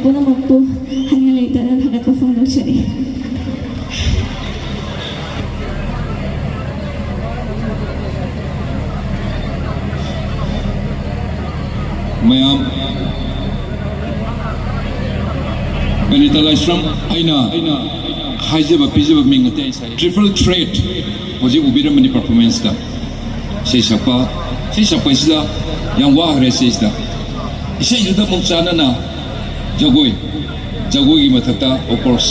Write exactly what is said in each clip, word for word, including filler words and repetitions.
ꯄꯨꯝꯅꯃꯛꯄꯨ ꯍꯟꯅ ꯂꯩꯇꯅ ꯊꯥꯒꯠꯄ ꯐꯣꯡꯗꯣꯛꯆꯔꯤ꯫ ꯃꯌꯥꯝ, ꯕꯦꯅꯤꯇꯥ ꯂꯥꯏꯁ꯭ꯔꯝ, ꯑꯩꯅ ꯍꯥꯏꯖꯕ ꯄꯤꯖꯕ ꯃꯤꯡ ꯅꯠꯇꯦ ꯑꯩ ꯁꯥꯏ꯫ Triple threat ꯍꯧꯖꯤꯛ ꯎꯕꯤꯔꯝꯕꯅꯤ performance ꯇ꯫ ꯏꯁꯩ ꯁꯛꯄ, ꯏꯁꯩ ꯁꯛꯄꯁꯤꯗ ꯌꯥꯝ ꯋꯥꯈ꯭ꯔꯦ ꯁꯤꯁꯤꯗ꯫ ꯏꯁꯩꯗꯨꯗ ꯑꯃꯨꯛ ꯆꯥꯟꯅꯅ ꯖꯒꯣꯏ, ꯖꯒꯣꯏꯒꯤ ꯃꯊꯛꯇ of course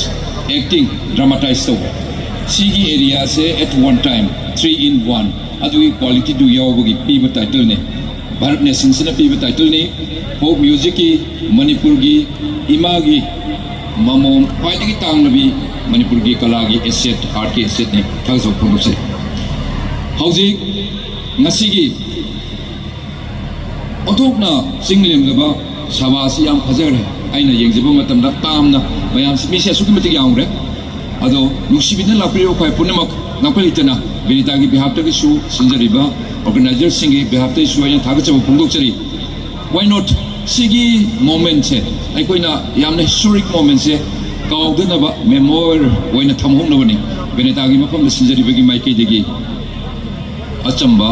acting, dramatize ꯇꯧꯕ꯫ ꯁꯤꯒꯤ area say at one time three in one ꯑꯗꯨꯒꯤ quality ꯗꯨ ꯌꯥꯎꯕꯒꯤ ꯄꯤꯕ title ꯅꯤ꯫ ꯚꯥꯔꯠ ꯅꯦꯁꯟꯁꯤꯅ ꯄꯤꯕ title ꯅꯤ꯫ Folk music ꯀꯤ, ꯃꯅꯤꯄꯨꯔꯒꯤ ꯏꯃꯥꯒꯤ ꯃꯃꯣꯝ ꯈ꯭ꯋꯥꯏꯗꯒꯤ ꯇꯥꯡꯂꯕꯤ ꯃꯅꯤꯄꯨꯔꯒꯤ ꯀꯂꯥꯒꯤ asset, art ꯀꯤ asset ꯅꯤ꯫ ꯊꯥꯒꯠꯆꯕ ꯐꯣꯡꯗꯣꯛꯆꯔꯤ꯫ ꯍꯧꯖꯤꯛ ꯉꯁꯤꯒꯤ ꯑꯣꯟꯊꯣꯛꯅ ꯆꯤꯡ ꯂꯦꯝꯂꯕ ꯁꯚꯥ ꯑꯁꯤ ꯌꯥꯝ ꯐꯖꯈ꯭ꯔꯦ꯫ ꯑꯩꯅ ꯌꯦꯡꯖꯕ ꯃꯇꯝꯗ ꯇꯥꯝꯅ ꯃꯌꯥꯝꯁꯤ, ꯃꯤꯁꯦ ꯑꯁꯨꯛꯀꯤ ꯃꯇꯤꯛ ꯌꯥꯝꯈ꯭ꯔꯦ꯫ ꯑꯗꯣ ꯅꯨꯡꯁꯤꯕꯤꯗꯨꯅ ꯂꯥꯛꯄꯤꯔꯤꯕ ꯑꯩꯈꯣꯏ ꯄꯨꯝꯅꯃꯛ ꯉꯥꯛꯄ ꯂꯩꯇꯅ ꯕꯦꯅꯤꯇꯥꯒꯤ behalf ꯇꯒꯤꯁꯨ ꯁꯤꯟꯖꯔꯤꯕ organizer ꯁꯤꯡꯒꯤ behalf ꯇꯒꯤꯁꯨ ꯑꯩꯅ ꯊꯥꯒꯠꯆꯕ ꯐꯣꯡꯗꯣꯛꯆꯔꯤ꯫ Why not? ꯁꯤꯒꯤ moment ꯁꯦ ꯑꯩꯈꯣꯏꯅ ꯌꯥꯝꯅ historic moment ꯁꯦ ꯀꯥꯎꯗꯅꯕ memorial ꯑꯣꯏꯅ ꯊꯝꯍꯧꯅꯕꯅꯤ꯫ ꯕꯦꯅꯤꯇꯥꯒꯤ ꯃꯐꯝꯗ ꯁꯤꯟꯖꯔꯤꯕꯒꯤ ꯃꯥꯏꯀꯩꯗꯒꯤ ꯑꯆꯝꯕ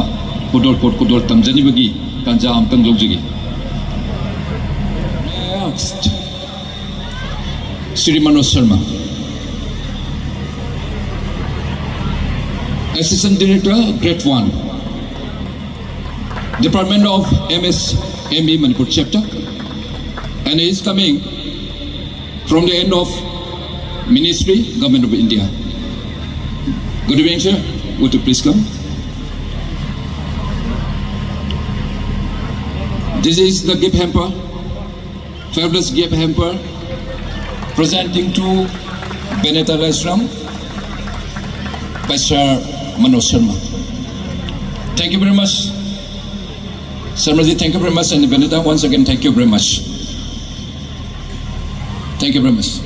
ꯈꯨꯗꯣꯜ ꯄꯣꯠ ꯈꯨꯗꯣꯜ ꯇꯝꯖꯅꯤꯕꯒꯤ ꯇꯥꯟꯖꯥ ꯑꯃꯇꯪ ꯂꯧꯖꯒꯦ꯫ Next, Shri Manoj Sharma, Assistant Director, Grade one, Department of M S M E Manipur Chapter, and he is coming from the end of Ministry, Government of India. Good evening, sir. Would you please come? This is the gift hamper, fabulous gift hamper, presenting to Benita Restaurant by Sir Manoj Sharma. Thank you very much. Sharmaji, thank you very much, and Benita, once again, thank you very much. Thank you very much.